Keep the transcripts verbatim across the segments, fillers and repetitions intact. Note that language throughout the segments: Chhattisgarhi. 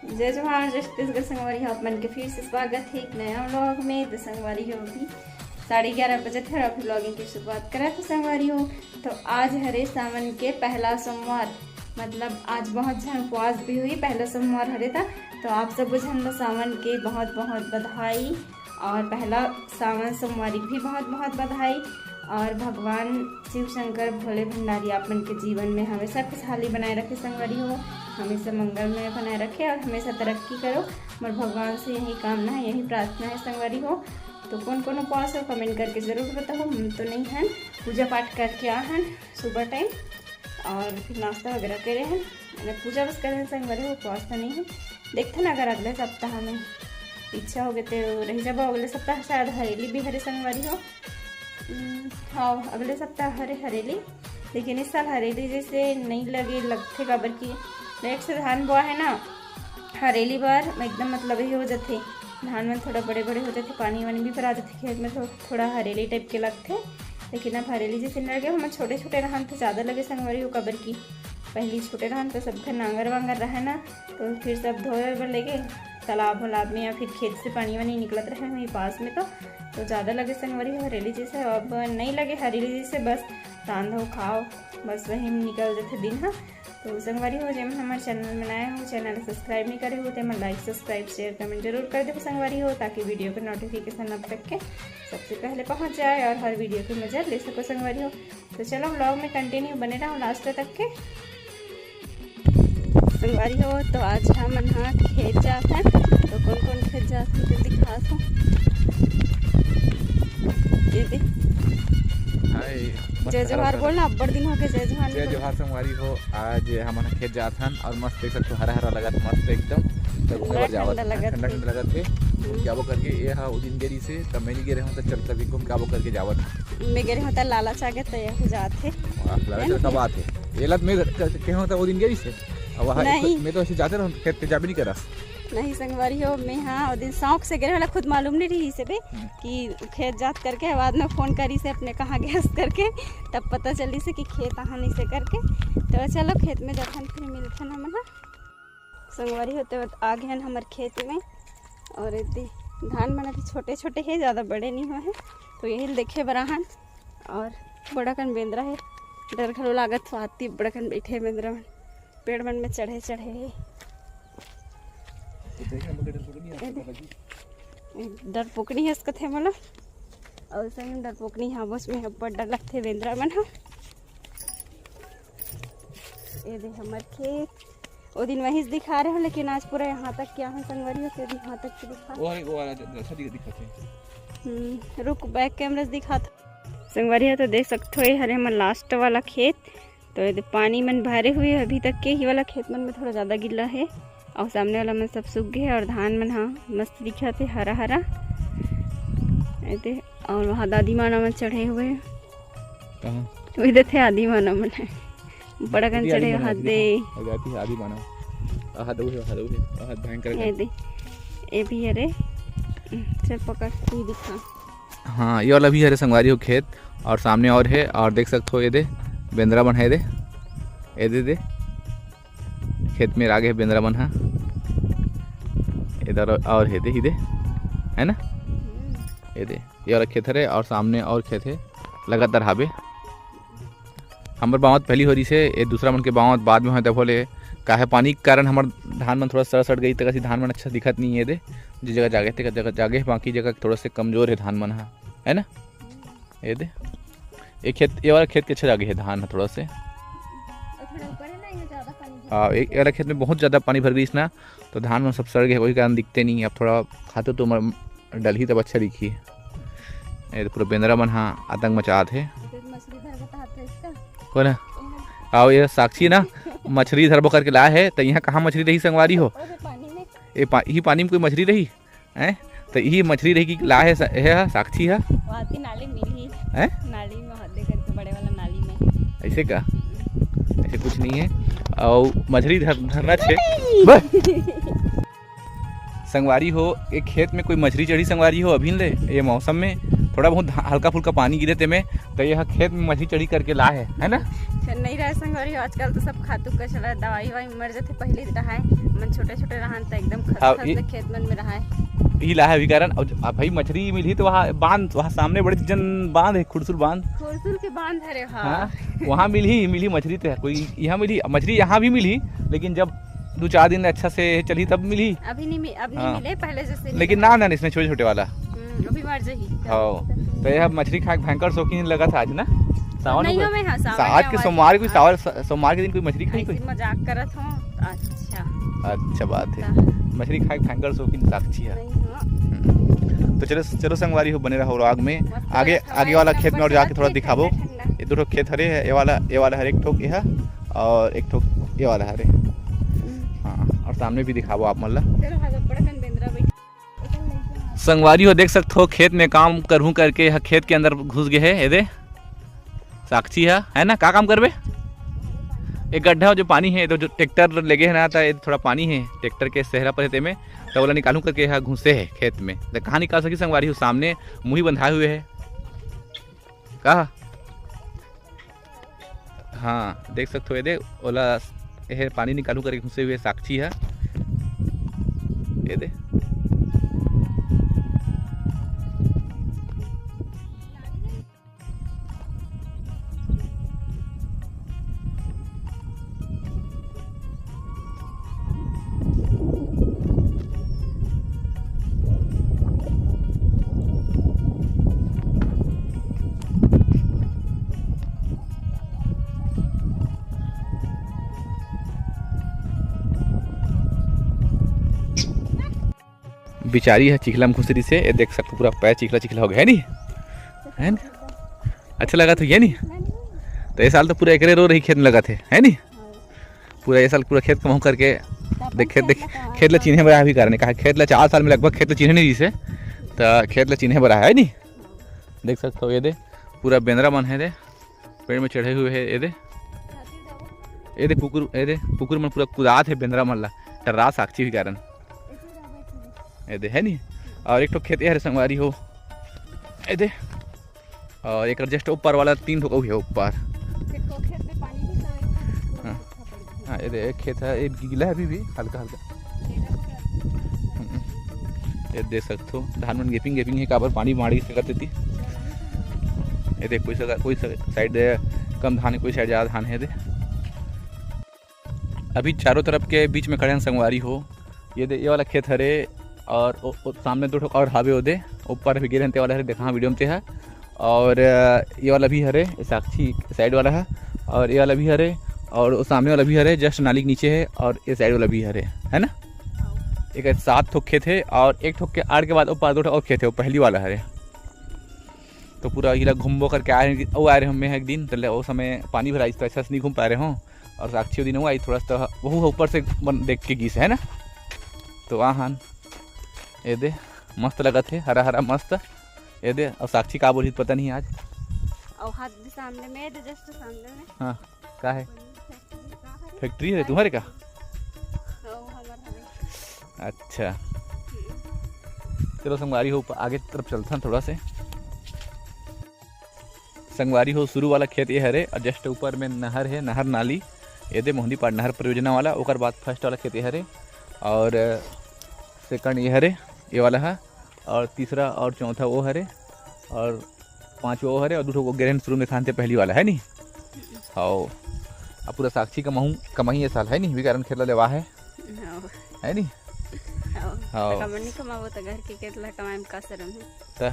जय जोहार, जय छत्तीसगढ़ संगवारी हो, आप मन के फिर से स्वागत है एक नया व्लॉग में। तो संगवारी हो, अभी साढ़े ग्यारह बजे थे और अभी व्लॉगिंग की शुरुआत करा थे संगवारी हो। तो आज हरे सावन के पहला सोमवार, मतलब आज बहुत झन उपवास भी हुई, पहला सोमवार हरे था। तो आप सब झन ला सावन के बहुत बहुत बधाई और पहला सावन सोमवारी भी बहुत बहुत बधाई। और भगवान शिव शंकर भोले भंडारी आप मन के जीवन में हमेशा खुशहाली बनाए रखे संगवारी हो, हमेशा मंगलमय बनाए रखे और हमेशा तरक्की करो। मोर भगवान से यही कामना है, यही प्रार्थना है संगवारी हो। तो कौन कौन उपवास हो, कमेंट करके जरूर बताओ। हम तो नहीं हन, पूजा पाठ करके आ हन सुबह टाइम और फिर नाश्ता वगैरह करे हन। अगर पूजा बस करे हन संगवारी हो, उपवास तो नहीं है। देखते ना, अगर अगले सप्ताह में इच्छा होगे तो रह जाबो। अगले सप्ताह शायद हरेली भी हरे संगवारी हो। हम्म, हाँ, अगले सप्ताह हरे हरेली, लेकिन इस साल हरेली जैसे नहीं लगे, लगथे काबर कि लेट से धान बोआ है ना। हरेली बार में एकदम मतलब ये हो जाथे, धान मन थोड़ा बड़े बड़े हो जाथे, पानी वानी भी भरा जाथे खेत में, तो थोड़ा हरेली टाइप के लगथे। लेकिन अब हरेली जैसे नहीं लगे, हमर छोटे छोटे रहन तो ज़्यादा लगे संगवारी हो, काबर कि पहली छोटे रहन तो सब घर नांगर वांगर रहे ना, तो फिर सब धोए बर लेगे तालाब वालाब में या फिर खेत से पानी वानी निकलत रहे वहीं पास में, तो तो ज़्यादा लगे संगवारी हो हरेली जैसे। अब नहीं लगे हरेली जैसे, बस रांधो खाओ, बस वही में निकल जाथे दिन। हाँ, तो संगवारी हो, जेमन हमारे चैनल में नए हो, चैनल सब्सक्राइब नहीं करे हो, तो लाइक, सब्सक्राइब, शेयर, कमेंट जरूर कर दो संगवारी हो, ताकि वीडियो के नोटिफिकेशन आप तक के सबसे पहले पहुंच जाए और हर वीडियो के मजा ले सको संगवारी हो। तो चलो, व्लॉग में कंटिन्यू बने रहो लास्ट तक के। संगवारी हो, तो आज हमन हा खेत जात हन। तो कौन कौन खेत जात हन, तो दिखात हूँ। ये दे। हाय, मस्त जय हरा जोहार भरा। बोल ना, अब्बड़ दिन हो गए जय जोहार जय नहीं बोले। जोहार संगवारी हो, आज हमन खेत जात हन और मस्त देख सकते हो, हरा हरा लगत, मस्त एकदम। तो घूमे बर जावत ठंडा हन, लगत ठंडा हे। ठंडा लगत है। हम्म। क्या वो करके ये हा उदिन गेरी से, तब मैं नहीं गे रहा हूँ, तो चल कभी घूम क्या वो करके जावत। मैं गे रहा हूँ, तो लाला चागे तो ये हो जात है। वाह, लाला है ना? चागे का बात है। ये लत मैं क-, कहे होता वो दिन गेरी से। अब वहाँ नहीं। मैं तो ऐसे जाते रहूँ, खेत पे जा भी नहीं करा। नहीं संगवारी हो, मैं हाँ, वो दिन शौक से गे रहा, खुद मालूम नहीं रही से बे हम्म। कि खेत जात करके बाद में फोन करी से अपने कहाँ गैस करके, तब पता चली से कि खेत आहा नहीं से करके। तो चलो खेत में जाथन, फिर मिलथन हमन हा। संगवारी हो, तो आ गए हन हमर खेत में। और एदे धान मन अभी छोटे छोटे हे, ज़्यादा बड़े नहीं हुए हैं, तो यही ल देखे बर आहन। और बड़ा कन बेंदरा है, डर घलो लागत हो, आती बड़ा कन बैठे बेंदरा मन, पेड़ मन में चढ़े चढ़े हे। डरपोकनी हस कथे मोला। और सही में डरपोकनी हा, बस में अब्बड़ डर लगथे बेंदरा मन हा। ये दे हमर खेत, वो दिन वहीं से दिखा रहे हो, लेकिन आज पूरा यहाँ तक क्या है संगवारी हो, तो यहाँ तक के दिखा। वो है, वो वाला ज-, अच्छा दिख-, दिखत है। हम्म, रुक, बैक कैमरा से दिखा था। संगवारी हो, तो देख सकते हो, ये हरे हमर लास्ट वाला खेत। तो ये दे पानी मन भरे हुए अभी तक के, ही वाला खेत मन में थोड़ा ज़्यादा गिल्ला है और सामने वाला मन सब सूख गए और धान मन, हाँ, मस्त दिखत है, हरा हरा। ये दे, और वहाँ दादी माना मन चढ़े हुए हैं। कहाँ? वही देथे आदि माना मन है। बड़ा कन ये आदि चढ़े माना, हाथ आदि दे। दिखा। आदि, आदि माना। आहा, दो है, आहा, दो है। आहा, भयंकर ये कर। दे। ये भी हरे। चल पकड़, तू ही दिखा। हाँ, ये वाला भी हरे संगवारी हो खेत, और सामने और है, और देख सकते हो ये दे, बेंदरा मन है दे। ये दे दे। खेत में आगे है बेंदरा मन हा। इधर और है दे, ही दे। है ना? हम्म। ये दे। ये वाला खेत हरे और सामने और खेत है, लगातार हाबे। हमर बावत पहली हो रही से, ये दूसरा मन के बावत बाद में होय, तब होले काहे पानी के कारण हमर धान मन थोड़ा सड़ सड़ गई, तक धान मन अच्छा दिखत नहीं है दे। जिस जगह जागे, तेकर जगह जागे, बाकी जगह थोड़ा से कमजोर है धान मन हा, है ना? ये दे, ये खेत, ये वाला खेत के अच्छा जागे है धान हा थोड़ा से। और थोड़ा ऊपर है ना, ये ज़्यादा पानी गिर हाँ, एक, ये वाला खेत में बहुत ज़्यादा पानी भर गई ना, तो धान मन सब सड़ गए, वही कारण दिखते नहीं। अब थोड़ा खाते तो मर-, डलही तब अच्छा दिखी। ये तो पूरा बेंदरा मन हा आतंक मचात है। इधर मछली धर बताते हैं इसका। कौन है? यहाँ। आओ, ये साक्षी ना मछली धरबो करके लाए है, तो यहाँ कहाँ मछली रही संगवारी हो? ओदे पानी में। ये पा-, ही पानी में कोई मछली रही? हैं? तो यही मछली रही कि लाए है सा-, है हा, साक्षी है? वाती नाली मिली। हैं? नाली में हद करके बड़े वाला नाली में। ऐसे का? ऐसे कुछ नहीं है। और मछली धर-, धरना छे। बस। संगवारी हो, एक खेत में कोई मछली चढ़ी संगवारी हो, अभी ले, ये मौसम में थोड़ा बहुत धा-, हल्का फुल्का पानी गिरे ते में, तो यह खेत में मछली चढ़ी करके ला है, है ना? अच्छा, नहीं रहे संगवारी हो, आजकल तो सब खातू कचरा, दवाई ववाई मर जाथे। पहले रहाय, मन छोटे छोटे रहन त एकदम खस हाँ, खस ये ले खेत मन में रहाय। यही ला है अभी कारण। और अब भाई मछली मिलही तो वहाँ बांध, वहाँ सामने बड़े जन बांध है, खुरसुर बांध। खुरसुर के बांध हरे, हाँ। हाँ, वहाँ मिलही, मिलही मछली तो है, कोई यहाँ मिलही, मछली यहाँ भी मिलही, लेकिन जब दो चार दिन अच्छा से चली तब मिली। अभी नहीं मि-, अभी नहीं हाँ। मिले, पहले जैसे नहीं लेकिन रहा। ना, ना, इसने छोटे छोटे वाला। हम्म, अभी मर जाही। हाँ, तो यह मछली खाए के भयंकर शौकीन लगा था आज ना, सावन नहीं में। हो, मैं, हाँ, सावन आज में के आज। सोमवार को, हाँ। सावन, स-, सोमवार के दिन कोई मछली खाई ऐसे कोई? मजाक करत हूँ। अच्छा। अच्छा बात है। हाँ। मछली खाए के भयंकर शौकीन साक्षी है। नहीं हो। हम्म। तो चलो, चलो संगवारी हो, बने रहो vlog में। मस्त आगे, लगता है, आगे वाला एकदम खेत में और बढ़िया जाके थोड़ा खेत, दिखाबो। ठंडा, ठंडा। ये दो ठो खेत हरे है, ये वाला, ये वाला हर एक ठो ये है। और एक ठो ये वाला हरे। हम्म। हाँ, और सामने भी दिखाबो आप मन ला। चलो, हाँ, बड़ा कन बेंदरा बैठ। संगवारी हो, देख सकत हो, खेत में काम करहूँ करके यह खेत के अंदर घुस गए है। ये दे, साक्षी है, है ना? का काम करबे? एक गड्ढा जो पानी है, तो जो ट्रैक्टर लेगे है ना, तो ये थोड़ा पानी है ट्रैक्टर के सेहरा पर, तेमे तो ओला निकालूं करके यह घुसे है खेत में। तो कहाँ निकाल सकी संगवारी हो? सामने मुही बंधाए हुए है का? हाँ, देख सकत हो, ये दे, ओला, ये पानी निकालू करके घुसे हुए साक्षी है। ये दे। बिचारी ह चिखला म घुसरी से, ये देख सकथो पूरा पैर चिखला चिखला हो गया है नी, है नी? अच्छा लगा तो ये नी, तो ये साल तो पूरा एकरे रो रही खेत में लगा थे, है नी? पूरा ये साल पूरा खेत कमाऊ करके देख, खेत देख, खेत ला चिन्हे बर भी कारण है, कहा खेत ला चार साल में लगभग खेत ला चिन्हे नहीं जिसे, तो खेत ला चिन्हे बर है नी। देख सकते हो ये दे पूरा बेंदरा मन है दे, पेड़ में चढ़े हुए है ये दे, ये दे कुकुर, ये दे कुकुर मन पूरा कुदात है बेंदरा मन ला, टर्रा साक्षी भी कारण ये दे है नी। और एक ठो खेत ये हरे संगवारी हो ये दे, और एक just ऊपर वाला तीन ठो अउ है ऊपर। देखो, खेत में पानी भी था, हाँ। हाँ, ये दे, एक खेत है, ये गीला है अभी भी, हल्का हल्का। हम्म। ये देख सकते हो, धान मन गेपिंग गेपिंग है, काबर पानी माड़ी से कर देती। ये देख, कोई सा, कोई सा side कम धान है, कोई side ज़्यादा धान है। दे, अभी चारों तरफ के बीच में खड़े हैं संगवारी हो। ये दे, ये वाला खेत हरे, और ओ, ओ, सामने दो ठो और हावे ओदे, ऊपर भी गिरे हैं, ते वाला हरे, देखा हाँ video में ते है। और, अ, ये वाला भी हरे, ये साक्षी side वाला है, और ये वाला भी हरे, और वो सामने वाला भी हरे, just नाली के नीचे है, और ये side वाला भी हरे, है ना? एक सात ठो खेत है, और एक ठो के आड़ के बाद वो पास दो ठो और खेत है, वो पहली वाला हरे। तो पूरा इला घूमबो करके आए हैं, वो आए रहे हम एक दिन, तो ले, वो समय पानी भरा, इस तरह से नहीं घूम पा रहे हो। और साक्षी दिन हुआ, थोड़ा सा वहू ऊपर से बन, देख के गीस है ना। तो आहन ये दे, मस्त लगत है, हरा हरा मस्त। ये दे, और साक्षी का बोली पता नहीं आज। और हाथ भी सामने में, ये दे just सामने में। हाँ, का है? फैक्ट्री का है? फैक्ट्री है तुम्हारे का? हाँ, वो हमार हवे। अच्छा, हम्म। चलो संगवारी हो, आगे तरफ चलथन थोड़ा से। संगवारी हो, शुरू वाला खेत ये हरे, और just ऊपर में नहर है, नहर नाली, ये दे मोहनी पार नहर परियोजना वाला, ओकर बाद first वाला खेत ये हरे, और second ये हरे, ये वाला है, और तीसरा और चौथा वो हरे, और पांचवा वो हरे, और दू ठो वो गिरहन शुरू में खान थे पहली वाला है नी। हाँ, अब पूरा साक्षी कमाहूँ, कमाही ये साल है नी, भी कारण खेत ला लेवा है। हाँ। है नी? हाँ। हाँ। तो कमर नहीं कमाबो तो घर के खेत ला कमाए में का शर्म है? तो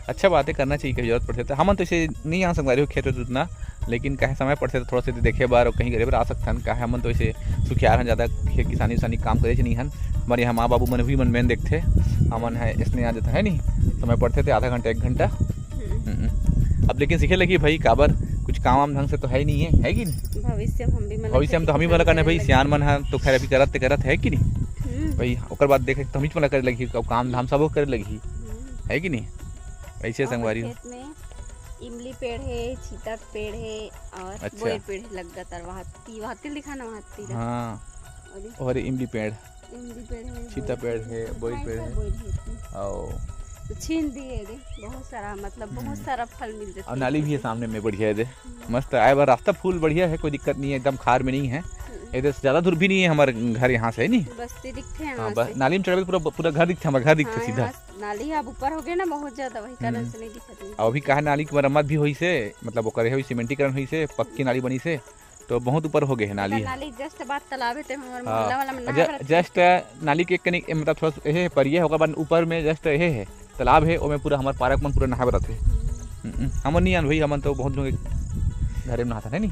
अच्छा बात है, करना चाहिए, कहीं जरूरत पड़थे तो। हमन तो इसे नहीं आ संगवारी हो खेत वेत उतना, लेकिन कहे समय पड़थे तो थोड़ा से देखे बार और कहीं करे बार आ सकथन। कहे हमन तो इसे सुखियार हन, ज़्यादा खे-, किसानी उसानी काम करे नहीं हन। हमारे यहाँ माँ बाबू मन भी मन मेन देखथे, हमन है इसने आ जाता है नहीं, समय पड़थे तो आधा घंटा एक घंटा। हम्म। हम्म। अब लेकिन सीखे लगी भाई, काबर कुछ काम वाम ढंग से तो है ही नहीं है, है कि नहीं? भविष्य में हम भी मन भविष्य में तो हम ही मन करने भाई, लगे। सियान मन है तो खैर अभी करत ते करत है कि नहीं? हम्म। भाई ओकर बाद देखे तो हम ही मन करे लगी, अब काम धाम सब करे लगी, हम्म। है कि नहीं? ऐसे और संगवारी हो। खेत में इमली पेड़ है, छीता पेड़ है और अच्छा। बोए पेड़ है, लग गया तर वहाँ ती, वहाँ तिल दिखा ना, वहाँ तिल। हाँ। और ये और इमली पेड़। इमली पेड़ है, छीता बोए पेड़ पेड़ है, है, बोए पेड़ है। बोए है। आओ। छीन दिए दे, बहुत सारा, मतलब, बहुत हम्म। सारा फल मिल जाता और है। नाली भी है सामने में, बढ़िया है दे। हम्म। मस्त आए बर रास्ता, फुल बढ़िया है, कोई दिक्कत नहीं है, एकदम खार में नहीं है। हम्म। इधर से ज्यादा दूर भी नहीं है हमारे घर यहाँ से, है नहीं? बस्ती दिखते हैं हाँ, यहाँ बस से। नाली में चढ़बे पूरा, पूरा घर दिखते, हमारा घर दिखते हाँ, सीधा। यहाँ से नाली अब ऊपर हो गया ना बहुत ज्यादा, वही कारण हम्म। से नहीं दिखत नहीं। और अभी कहा नाली की मरम्मत भी होइसे, मतलब वो करे होइसे, सीमेंटीकरण होइसे, पक्की नाली बनिसे, तो बहुत ऊपर हो गए है नाली। नाली just बात तालाब है, ते हमर हाँ। मोहल्ला वाला में नहा ज-, रहत है। Just नाली के कनी, मतलब थोड़ा सा यही है, परिया है, ओकर बाद ऊपर में just यही है, तालाब है, ओमे पूरा हमार पारक मन पूरा नहाए बर आथे। हम्म। हम्म, हमन नहीं आन भाई, हमन तो बहुत लोग घरे में नहाता है नहीं।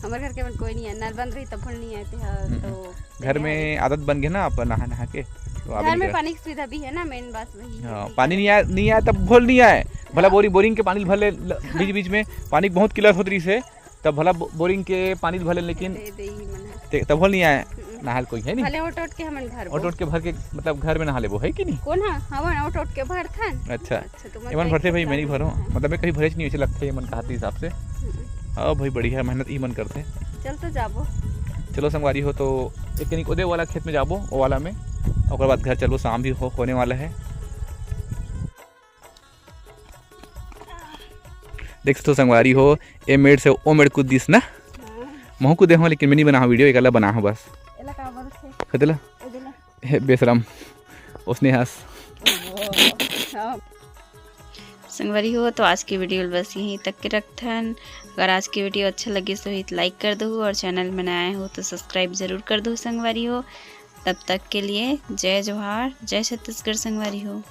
हमारे घर के मन कोई नहीं है, नल बंद रही तब नहीं आते हैं, हम्म। तो घर में आदत बन गई ना अपन नहा नहा के, तो आवे घर नहीं में करत। पानी की सुविधा भी है ना, मेन बात वही है हाँ, कि पानी नहीं आए, नहीं आए तब भोल नहीं आए, भला हाँ। बोरिंग, बोरिंग के पानी भर ले ल-, बीच बीच में पानी बहुत किल्लत होत रही से, तब भला बो-, बोरिंग के पानी भर ले, लेकिन दे, दे ही मन है। ते-, तब भोल नहीं आए, हम्म। नहाल कोई है नहीं। भले ओट ओट के हमन भरबो। ओट ओट के भर के, मतलब घर में नहा लेबो, है कि नहीं? कौन हा? हमन ओट ओट के भरथन। अच्छा। अच्छा, तो मैं एमन कहीं भरते भाई, खेत मैं नहीं में भरो, नहीं है। मतलब मैं कहीं भरेच नहीं, वैसे लगते एमन कहा हिसाब से। हम्म। हाँ भाई, बढ़िया मेहनत ही मन करते। चल तो जाबो। चलो संगवारी हो, तो एक कनिक ओदे वाला खेत में जाबो, वो वाला में, ओकर बाद घर चलबो, शाम भी हो, होने वाला है। देख तो संगवारी हो, ए मेड़ से ओ मेड़ कूद दिस ना। हाँ। महू कूदे हो, लेकिन मैं नहीं बना वीडियो, एकला बना हो बस। एला का बोलथे? कदला? एदला। हे बेशरम, उसने हंस। हाँ। संगवारी हो, तो आज की वीडियो बस यहीं तक के रखथन। अगर आज की वीडियो अच्छा लगे तो हित like कर दो और चैनल में नया हो तो सब्सक्राइब जरूर कर दो संगवारी हो। तब तक के लिए जय जोहार, जय छत्तीसगढ़ संगवारी हो।